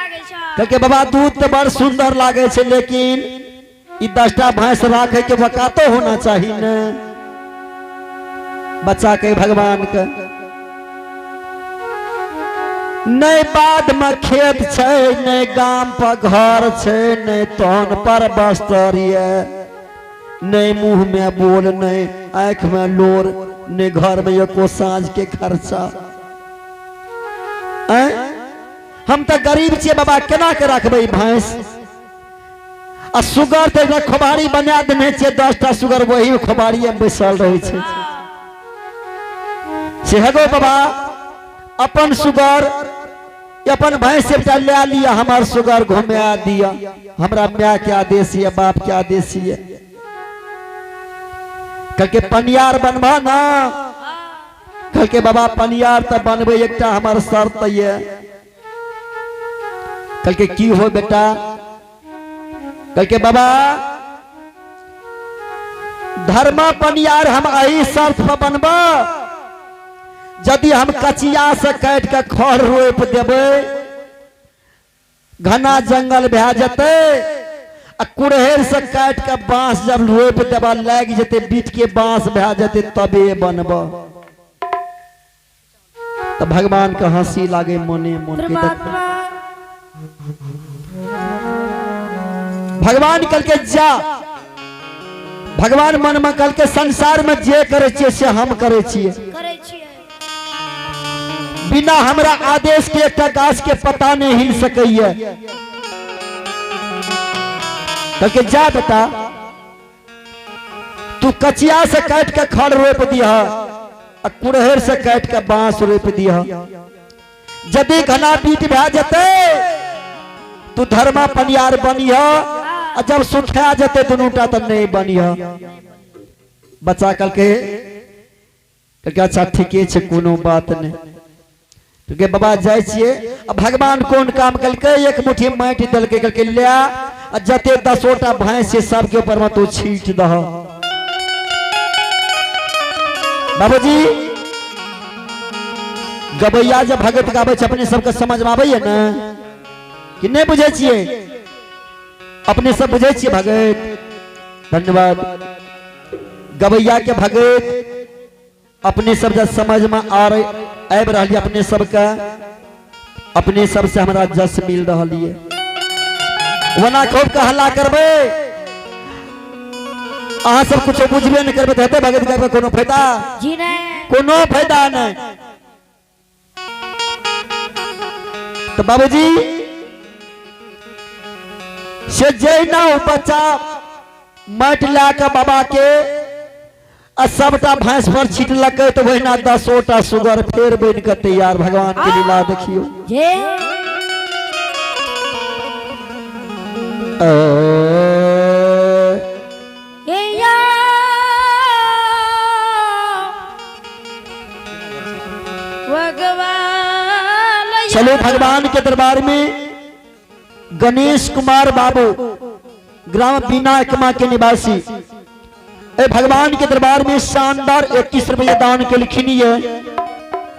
लागै छै। कहलकै बाबा दूध तऽ बड़ सुंदर लागै छै, लेकिन ई 10टा भैंस राखे के वकातो होना चाही ने। बच्चा के भगवान के नहि बाद में खेत छै, नहि गाम पर घर छै, नहि तन पर बस्तर ये, नहि मुंह में बोल, नहि आँख में लोर, नहि घर में एको साँझ के खर्चा। आँय? हम तऽ गरीब छियै बाबा, केना के रखबै ई भैंस? आ सुगर तऽ एकटा खोभारी बना देने छियै, 10टा सुगर वही खोभारिये में बैसल रहै छै। से हेगो बाबा, अपन सुगर अपन भैंस एकटा लए लिअ, हमर सुगर घुमा दिअ, हमरा माय के आदेश यऽ, बाप के आदेश यऽ। कहलकै पनियार बनबह ना? कहलकै बाबा पनियार तऽ बनबै, एकटा हमर शर्त यऽ। कहलकै की हो बेटा? कहलकै बाबा धर्मा पनियार हम एहि शर्त पर बनब, यदि हम कचिया से काटि के खड़ रोपि देबै, घना जंगल भए जेतै, आ कुड़हरि से काटि के बांस जब रोपि देबा लागि जेतै, बीट के बांस भए जेतै, तबे बनब। तऽ भगवान के हंसी लागे मने मन के। परमात्मा भगवान कहलकै जा। भगवान मन में कहलकै संसार में जे करै छियै से हम करै छियै, करै छियै, बिना हमरा आदेश के एकटा गाछ के पता नहि हिल सकैया। कहलकै जा बेटा, तू कचिया से काटि के खड़ रोपि दिह आ कुड़हरि से काटि के बांस रोपि दिह, यदि घना बीट भए जेतै तू धर्मा पनियार बनिह, आ जब सुखा जेतै दुनूटा तऽ नहि बनिह। बच्चा कहलकै कहलकै अच्छा ठीके छै, कोनो बात नहि। कहलकै बाबा जाइ छियै। आ भगवान कोन काम केलकै, एक मुट्ठी माटि देलकै, कहलकै ले आ जते 10टा भैंस छै सबके ऊपर में तू छीट दह। बाबूजी गबैया जे भगत गाबै छै अपने सबके समझ में आबैया ने कि नहि बुझै छियै? अपने सब बुझै छियै भगत? धन्यवाद। गवैया के भगत अपने सब जब समझ में आ रहे आबि रहल अपने सबके, अपने सबसे हमरा जस मिल रहल ये। वना खूब के हल्ला करबै, अहाँ सब कुछो बुझबे नहि करबै तऽ हेतै भगत गाबि कऽ कोनो फायदा? जी नहीं। कोनो फायदा नहि। तऽ बाबूजी से जहिना ओ बच्चा माटि लए कऽ बाबा के आ सबटा भैंस पर छिटलकै तऽ ओहिना 10टा सुगर फेर बनि कऽ तैयार। भगवान के लीला देखियौ। जे ए, या भगवान। चलो भगवान के दरबार में गणेश कुमार बाबू ग्राम बिना एकमा के निवासी ए भगवान के दरबार में शानदार 21 रुपये दान के लिखनी है।